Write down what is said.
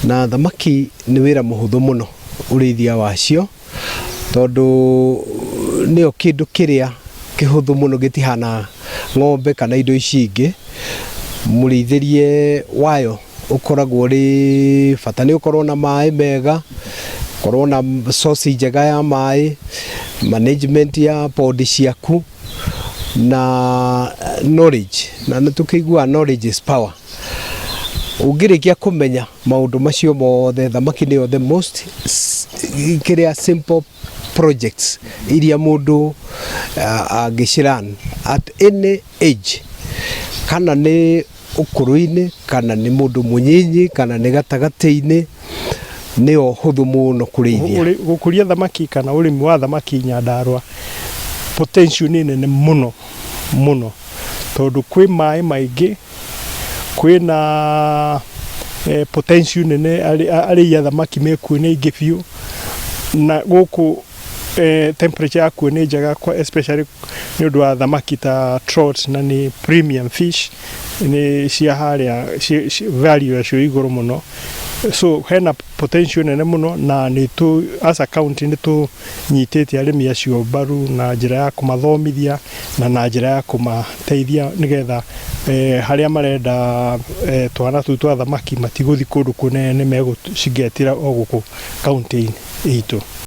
Na thamaki nĩ wĩra mũhũthũ mũno ũrĩithia wacio, tondũ nĩyo kĩndũ kĩrĩa kĩhũthũ mũno, gĩtihana ng'ombe kana indo ici ingĩ. Mũrĩithĩrie wayo ũkoragwo ũrĩ bata nĩ ũkorwo na maĩ mega, ũkorwo na source njega ya maĩ, management ya pond ciaku na knowledge. Na nĩ tũkĩiguaga knowledge is power. Ũngĩrĩkia kũmenya maũndũ macio mothe, thamaki nĩyo the most kĩrĩa simple projects iria mũndũ angĩcirun at any age, kana nĩ ũkũrũ-inĩ, kana nĩ mũndũ mũnyinyi, kana nĩ gatagatĩ-inĩ, nĩyo hũthũ mũno kũrĩithia. Gũkũria thamaki kana ũrĩmi wa thamaki Nyandarua, potential nĩ nene mũno mũno, tondũ kwĩ maĩ maingĩ, kwĩna potential nene, arĩi a thamaki mekuo nĩ aingĩ biũ, na gũkũ temperature yakuo nĩ njega, especially nĩ ũndũ wa thamaki ta trout, na nĩ premium fish, nĩ cia harĩa value yacio igũrũ mũno. So hena potential nene mũno, na nĩ tũ as a county nĩ tũnyitĩte arĩmi acio mbaru na njĩra ya kũmathomithia na njĩra ya kũmateithia, nĩgetha harĩa marenda twana tũu twa thamaki matigũthiĩ kũndũ kũnene, megũcigetĩra o gũkũ kaunti-inĩ itũ.